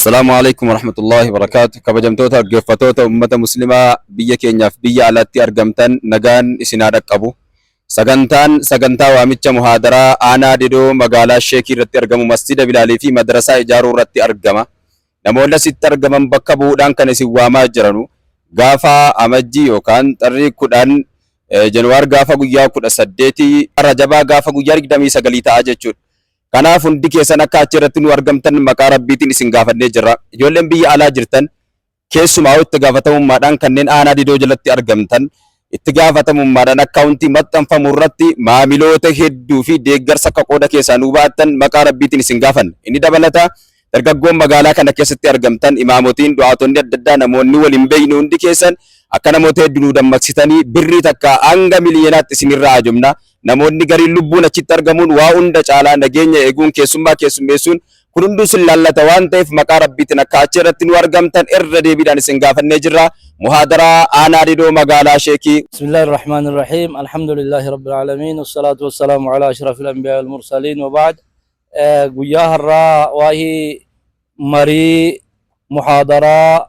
Assalaamu alaikum warahmatullahi wabarakaatu. Kabajamtoota dhaggeeffattoota ummata muslimaa biyya keenyaaf biyya alaatti argamtan nagaan isin haa dhaqqabu. Sagantaan sagantaa waamicha muhaadaraa aanaa Didoo magaalaa Sheekii irratti argamu masjida Bilaalii fi madrasaa ijaaruu irratti argama. Namoonni asitti argaman bakka bu'uudhaan kan isin waamaa jiranu gaafa Amajjii yookaan Xarrii 10 Januwaar gaafa guyyaa 18 Rajabaa gaafa guyyaa 29 ta'a jechuudha. Kanaaf hundi keessan akka achi irratti nu argamtan maqaa Rabbiitiin isin gaafannee jirra. Ijoolleen biyya alaa jirtan keessumaa itti gaafatamummaadhaan kanneen aanaa Didoo jalatti argamtan itti gaafatamummaadhaan akkaawuntii maxxanfamu irratti maamiloota hedduu fi deeggarsa akka qooda keessaa nuu ba'attan maqaa Rabbiitiin isin gaafanna. Inni dabalataa dargaggoon magaalaa kana keessatti argamtan imaamotiin du'aatonni adda addaa namoonni wal hin beekne hundi keessan akka namoota hedduu nuu dammaqsitanii birrii takka hanga miliyoonaatti isinirraa ajumna. Namoonni gariin lubbuun achitti argamuun waa hunda caalaa nageenya eeguun keessummaa keessummeessuun kun hunduu isin laallata waan ta'eef maqaa Rabbiitiin akka achi irratti nu argamtan irra deebiidhaan isin gaafannee jirra. Muhaadaraa Aanaa Didoo Magaalaa Sheekii. بسم الله الرحمن الرحيم الحمد لله رب العالمين والصلاة والسلام على أشرف الأنبياء والمرسلين وبعد. Guyyaa har'aa waa'ee marii muhaadaraa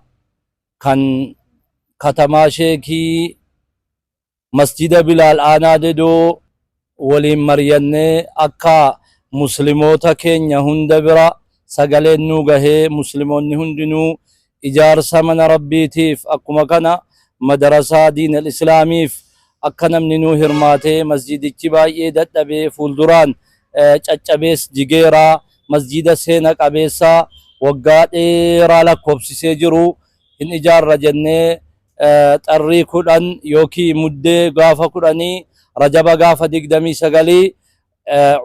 kan katamaa Sheekii Masjida Bilaal Aanaa Dedoo waliin mariyannee akka muslimoota keenya hunda bira sagaleen nuu gahee muslimoonni hundinuu ijaarsa mana Rabbiitiif akkuma kana madarasaa diinal islaamiif akka namni nuu hirmaatee masjidichi baay'ee dadhabee fuulduraan caccabees jigeera masjida seena qabeessa waggaa dheeraa lakkoofsisee jiru hin ijaarra jennee Xarrii 10 yookiin Muddee gaafa 10 Rajaba gaafa 29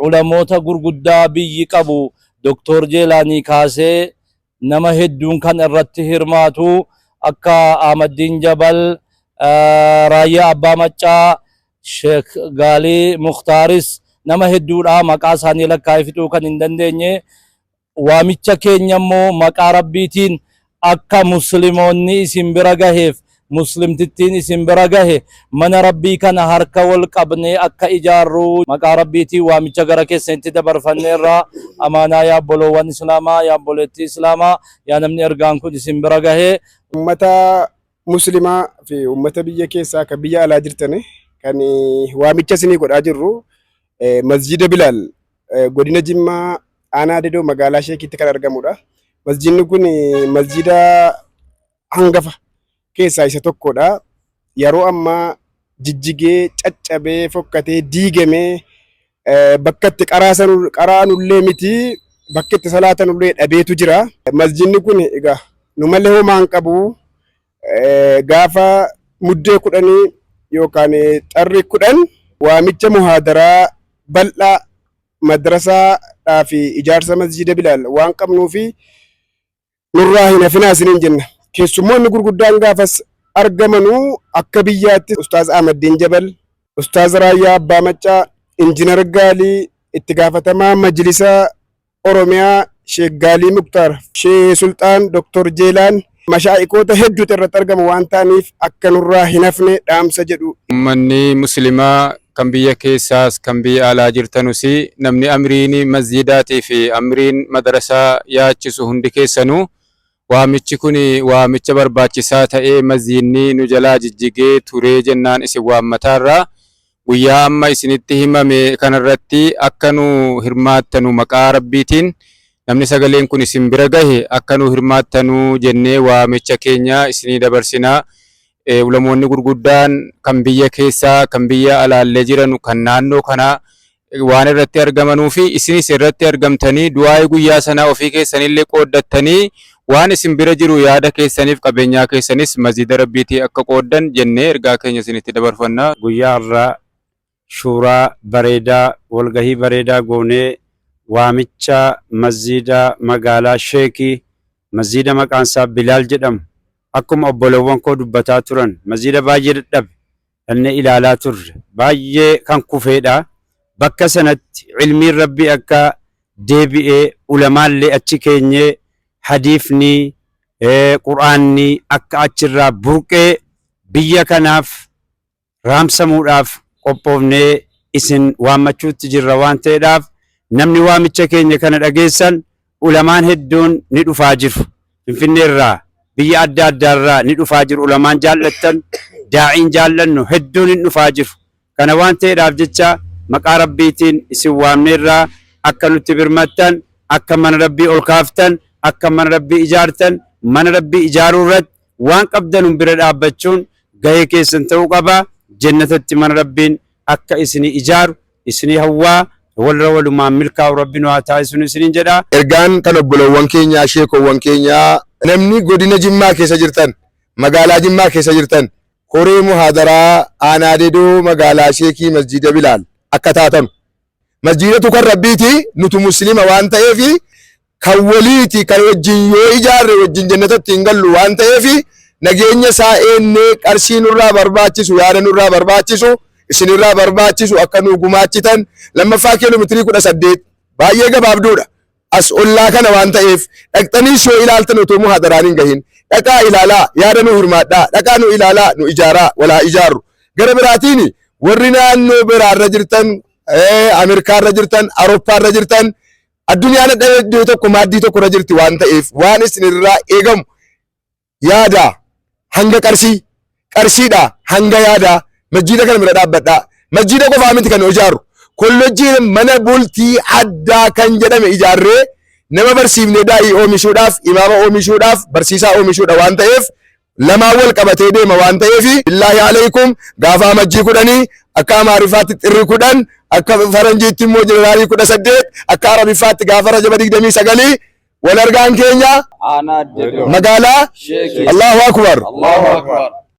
ulamoota gurguddaa biyyi qabu Doktoor Jeelaanii kaasee nama hedduun kan irratti hirmaatu akka Ahmaddiin Jabal, Raayyaa Abbaa Maccaa, Sheek Gaalii Muktaaris nama hedduudha maqaa isaanii lakkaa'ee fixuu kan hin dandeenye. Waamicha keenya immoo maqaa Rabbiitiin akka muslimoonni isin bira gaheef muslimtittiin isin bira gahe mana Rabbii kana harka wal qabnee akka ijaarru maqaa Rabbiitiin waamicha gara keessanitti dabarfanneerra. Amaanaa yaa obboloowwan Islaamaa, yaa obboleettii Islaamaa, yaa namni ergaan kun isin bira gahe. Ummata muslimaa fi ummata biyya keessaa kan biyya alaa jirtan kan waamicha isinii godhaa jirru masjiida Bilaal godina Jimmaa aanaa Dedoo magaalaa Sheekiitti kan argamudha. Masjiidni kun masjiida hangafa keessaa isa tokkodha. Yeroo ammaa jijjigee, caccabee, fokkatee, diigamee bakka itti qaraanullee miti bakka itti salaatanullee dhabeetu jira. Masjiidni kun egaa nu malee homaa hin qabu. Gaafa muddee 10 yookaan xarri 10 waamicha muhaadaraa bal'aa madrasaa fi ijaarsa masjiida Bilaal waan qabnuufi nurraa hin hafinaa isiniin jenna. Keessummoonni gurguddaan gaafas argamanuu akka biyyaatti Ustaaz Ahmaddiin Jabal, Ustaaz Raayyaa Abbaa Maccaa, Injinar Gaalii, itti gaafatamaa Majlisa Oromiyaa Sheek Gaalii Muktaar, Shee Sulxaan, Doktor Jeelaan mashaa'ikoota hedduutu irratti argamu waan ta'aniif akka nurraa hin hafne dhaamsa jedhu. Ummanni muslimaa kan biyya keessaas kan biyya alaa jirtanus namni amriin masjiidaatii fi amriin madrasaa yaachisu hundi keessanuu waamichi kun waamicha barbaachisaa ta'ee masjiidni nu jalaa jijjigee turee jennaan isin waammataarra guyyaa amma isinitti himame kanarratti akka nu hirmaattanu maqaa Rabbiitiin namni sagaleen kun isin bira gahe akka nu hirmaattanu jennee waamicha keenya isinii dabarsina. Ulamoonni gurguddaan kan biyya keessaa kan biyya alaallee jiranu kan naannoo kanaa waan irratti argamanuu fi isinis irratti argamtanii du'aa'ii guyyaa sanaa ofii keessanillee qooddattanii waan isin bira jiru yaada keessaniif qabeenyaa keessanis masjiida Rabbiitii akka qooddan jennee ergaa keenya isinitti dabarfanna. Guyyaa har'aa shuuraa bareedaa walgahii bareedaa goonee waamicha masjiida magaalaa Sheekii masjiida maqaan isaa Bilaal jedhamu akkuma obbolowwan koo dubbataa turan masjiida baay'ee dadhabe dhannee ilaalaa turre baay'ee kan kufeedha. Bakka sanatti ilmiin Rabbii akka deebi'ee ulamaallee achi keenyee hadiifni qur'aanni akka achirraa burqee biyya kanaaf raamsamuudhaaf qophoofnee isin waammachuutti jirra waan ta'eedhaaf namni waamicha keenya kana dhageessan ulamaan hedduun ni dhufaa jiru. Finfinnee irraa biyya adda addaa irraa ni dhufaa jiru. Ulamaan jaallattan daa'iin jaallannu hedduun hin dhufaa jiru. Kana waan ta'eedhaaf jecha maqaa Rabbiitiin isin waamneerraa akka nutti birmattan, akka mana Rabbii ol kaaftan, akka mana Rabbii ijaartan, mana Rabbii ijaaruu irratti waan qabdanun bira dhaabbachuun gahee keessan ta'uu qaba. Jannatatti mana Rabbiin akka isinii ijaaru isinii hawwaa walra walumaan milkaa'u Rabbi nu haa taasisuun isiniin jedha. Ergaan kan obbolowwan keenyaa, sheekowwan keenyaa, namni godina Jimmaa keessa jirtan, magaalaa Jimmaa keessa jirtan, koree muhaadaraa aanaa Dedoo magaalaa Sheekii Masjiida Bilaal akka taatanu. Masjiidatu kan Rabbiiti, nutu muslima waan ta'eef kan waliiti, kan wajjin yoo ijaarre wajjin jannatatti hin gallu waan ta'eef nageenya isaa eennee qarshii nurraa barbaachisu, yaada nurraa barbaachisu, isinirraa barbaachisu akka nu gumaachitan. Lammaffaa kiiloomeetirii 18 baay'ee gabaabduudha. As ollaa kana waan ta'eef dhaqxanii yoo ilaaltan otoo muhaadaraan hin gahin dhaqaa ilaalaa, yaada nu hirmaadhaa, dhaqaa nu ilaalaa, nu ijaaraa, walaa ijaarru. Gara biraatiin warri naannoo biraarra jirtan, Ameerikaarra jirtan, Awurooppaarra jirtan, addunyaan adda iddoo tokko maaddii tokko irra jirti waan ta'eef waan isinirraa eegamu yaada hanga qarshii qarshiidha hanga yaada masjiida kana bira dhaabbadhaa. Masjiida qofaa miti kan ijaaru, kollojjii mana bultii addaa kan jedhame ijaarree nama barsiifnee daa'ii oomishuudhaaf, imaama oomishuudhaaf, barsiisaa oomishuudha waan ta'eef lamaan wal qabatee deema waan ta'eef billaahi alaykum gaafa Amajjii 10, akka Amaarifaatti xirri 10, akka Faranjiitti immoo January 18, akka Arabiffaatti gaafa Rajaba 29 wal argaan keenya Aanaa Dedoo. Magaalaa Sheekii. Allahu akbar. Allahu akbar.